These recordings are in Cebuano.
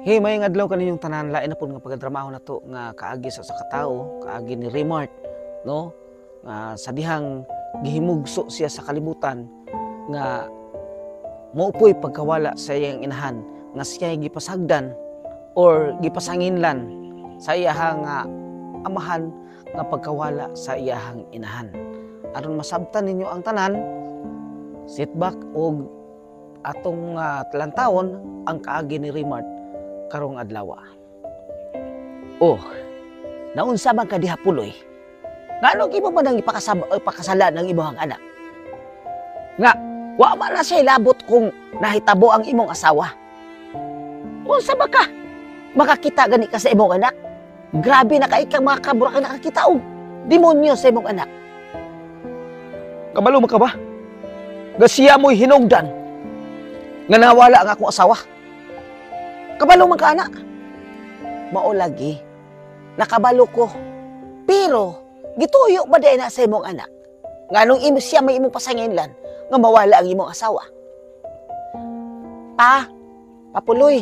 Hey, may adlaw kaninyong tanan, lain na pud nga pagadramaho nato nga kaagi sa usa ka tawo, kaagi ni Raymart, no? Nga sa dihang gihimugso siya sa kalibutan nga maupoy pagkawala sa iyang inahan, nga siya gipasagdan or gipasanginlan sa iyahang nga amahan nga pagkawala sa iyahang inahan. Aron masabtan ninyo ang tanan, sit back og atong lantawon ang kaagi ni Raymart karong adlaw. Oh, naunsa man ka diha, Puloy? Nganong imo man ang ipakasala ng imong anak? Nga, wa man na siya labot kung nahitabo ang imong asawa. Unsa ba ka? Makakita gani ka sa imong anak? Grabe na kay kang mga kabura ka nakakita og demonyo sa imong anak. Kabalo man ka ba? Nga siya mo'y hinungdan nga nawala ang akong asawa. Kabalo man ka, anak. Mao lagi. Nakabalo ko. Pero, gituyo ba diay na sa imong anak? Nganong imo siya may imong pasanginlan nga mawala ang imong asawa? Pa, Papuloy.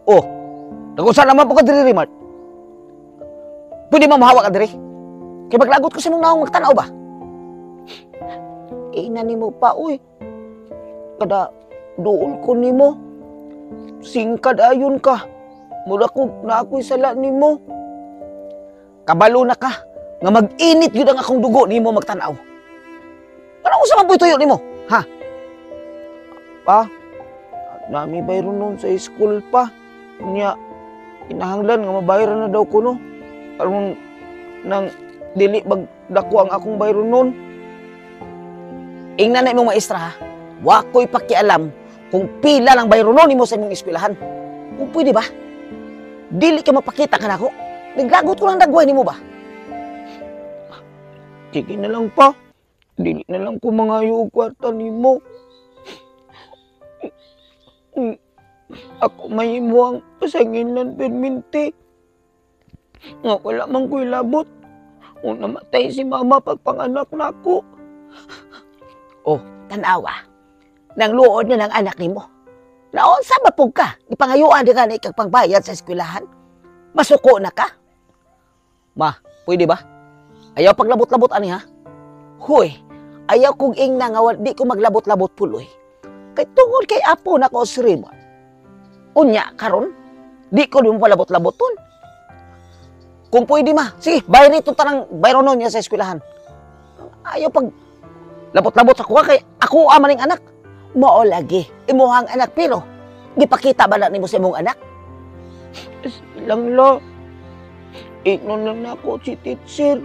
Oh, nag-usa naman po ka diri, Raymart. Pwede mo mahawa ka diri? Kay maglagot ko sa imong naong magtanaw ba? Ina nimo pa, uy. Kada duol ko nimo. Singkad ayon ka. Mura ko na ako'y sala nimo. Kabalo na ka nga mag-init gyud ang akong dugo nimo magtan-aw. Ano ko sa man tuyo nimo? Ha? Pa, nami bayron nun sa school pa. Nya, kinahanglan nga mabayaran na daw ko no. Aron nang dili magdako ang akong bayron nun. Ingnan na imong maestra ha. Wa ko'y pakialam kung pila lang bayronon nimo sa imong eskwelahan. Kung pwede ba? Dili ka mapakita kanako. Naglagot ko lang dagway nimo ba? Sige na lang pa. Dili na lang ko mangayo og kwarta nimo. Ako may imo ang pasanginan perminti. Nga wala man ko'y labot. Kung namatay si mama pagpanganak nako. Oh, tanawa. Nang luod na ng anak nimo. Naunsa ba pug ka? Ipangayuan di ka na ikag pangbayad sa eskwelahan? Masuko na ka? Ma, pwede ba? Ayaw paglabot-labot ani ha? Huy, ayaw kong ingna nga di ko maglabot-labot, Puloy. Kay tungod kay apo na ko si Raymond. Unya karon, di ko mo palabot-laboton. Kung pwede ma, sige, bayar itong tanang bayronon niya sa eskwelahan. Ayaw pag labot-labot sa kuha kay ako ama ning anak. Mao lagi, imuhang anak pero gipakita ba na nimo sa imong anak? Lang lo. Ingnon lang nako si teacher.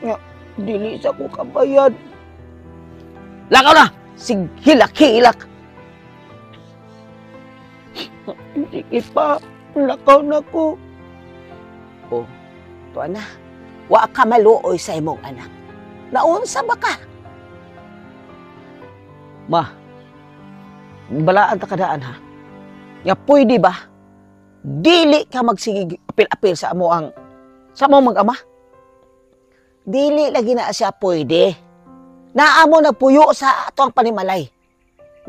Nga dili sa ko kabayad. Lakaw na! Sige, hilak. Sige pa, lakaw na ko. Oh, tuwa na. Wa ka maluoy sa imong anak. Naunsa ba ka? Ma, balaan ta kadaan ha. Nga pwede ba? Dili ka magsigig apil-apil sa amo ang sa amo mag-ama. Dili lagi na siya pwede. Naamo nagpuyo sa ato ang panimalay.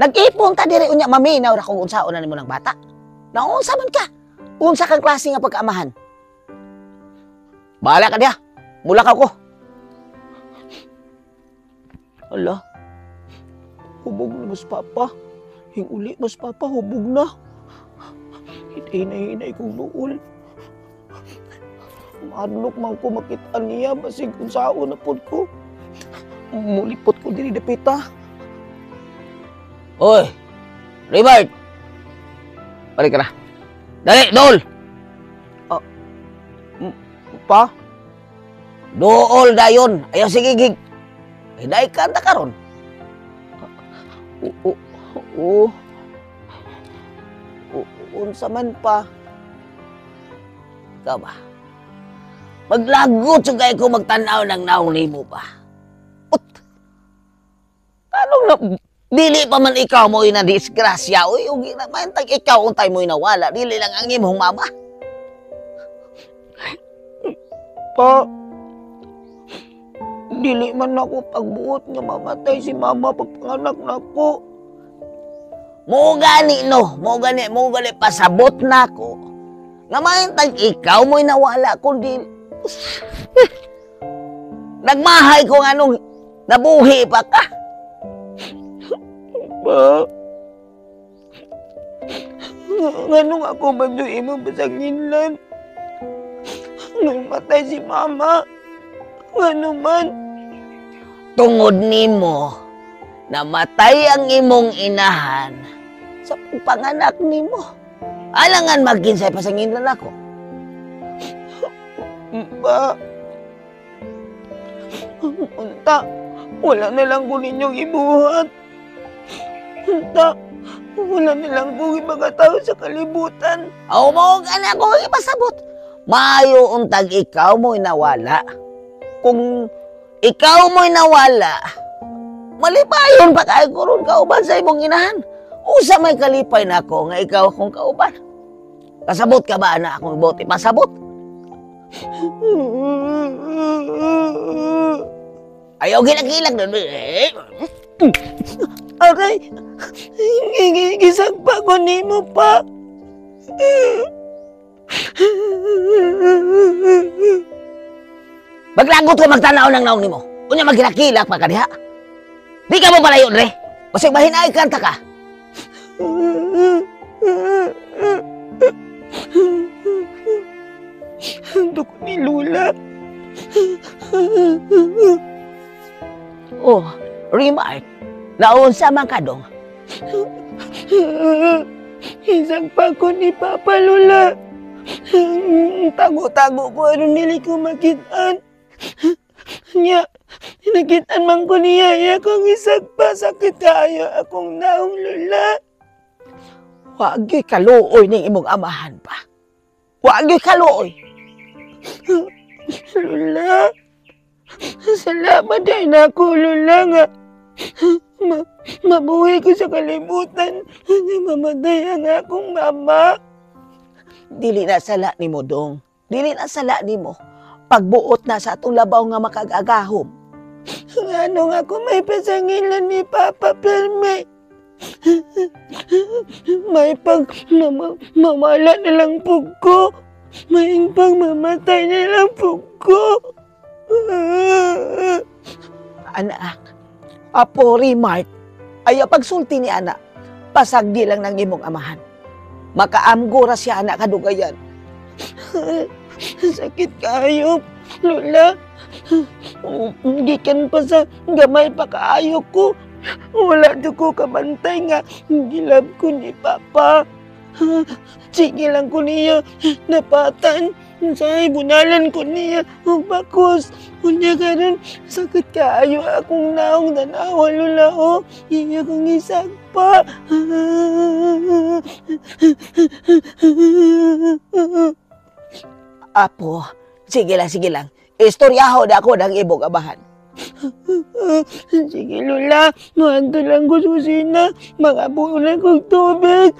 Nag-ipon ta diri unya maminaw ra kung unsaon na nimo ng bata. Naunsa man ka? Unsa kang klase nga pagkaamahan? Bahala ka diha. Mulakaw ko. Ala. Hubog na mas papa. Hinguli mas papa, hubog na. Hinay-hinay kong duol. Maadlok man ko makita niya, basig kung saan na pod ko. Mulipot ko diri dapita. Oy, Raymart! Balik ka na. Dali, Dol! Ah, pa? Dool dayon. Ayaw sige gig. Ay, ka ta karon. Oo. Oo. Unsa man pa? Ikaw ba? Maglagot sa kay ko magtanaw ng naong nimo pa. Ut! Anong na, dili pa man ikaw mo na disgrasya. Uy, ugi na man tag ikaw untay mo nawala. Dili lang ang imong mama. Pa, dili man ako pagbuot nga mamatay si mama pagpanganak nako. Mo gani no, mo gani, mo gani pasabot nako. Nga mahintag ikaw mo'y nawala kundi nagmahay ko nga nung nabuhi pa ka. Pa, nganong ako man yung imong pasanginlan? Nung matay si mama, ngano man? Tungod nimo, namatay ang imong inahan sa pagpanganak nimo. Alangan magkinsay pasanginlan ako. Ba, unta, wala na lang ko ninyong ibuhat. Unta, wala na lang ko ibang tao sa kalibutan. Aw mo, gani ako ipasabot. Maayo untag ikaw mo'y nawala. Kung ikaw mo'y nawala, malipayon pa kayo ko ron kauban sa imong inahan. Usa may kalipay na ako nga ikaw akong kauban. Kasabot ka ba na akong bote? Pasabot. Ayaw gilak-gilak. Aray, gisagpa ko nimo pa. Maglagot ko magtanaw ng naong nimo. Unya magilak-gilak pa ka diha. Di ka mo palayo, Dre. Basig mahinay kanta ka. Duko ni Lula. Oh, Remark. Naunsa man ka dong? Isang pa ko ni Papa, Lula. Tago-tago ko, ano nili ko makitaan. Nya, nakitaan man ko niya, iya kong isagpa, sakit kayo akong naong, Lula. Wagi kaluoy ning imong amahan pa. Wagi kaluoy. Lula, salamat ay nako, Lula, nga mabuhay ko sa kalibutan. Mamatay ang akong mama. Dili na sala nimo, dong. Dili na sala nimo. Pagbuot na sa atong labaw nga makagagahom. Ngano nga ako may pasangilan ni Papa Perme. May pag mamala na lang po ko. May pag mamatay na lang po ko. Anak, Apo Remark, ayaw pagsulti ni anak, pasagdi lang ng imong amahan. Makaamgo ra siya anak kadugayan. Sakit kayo, Lola. Gikan pa sa gamay pa kaayo ko. Wala do ko kabantay nga gilab ko ni Papa. Sige lang ko niya napatan. Say, bunalan ko niya og bakos. Unya karon sakit kaayo akong naong tanawa, Lola, oh. Iya kong isagpa. Apo, sige lang, sige lang. Istoryaho na ako ng ibog abahan. Sige, Lola. Mahanto lang ko susina. Mga buo lang kong tubig.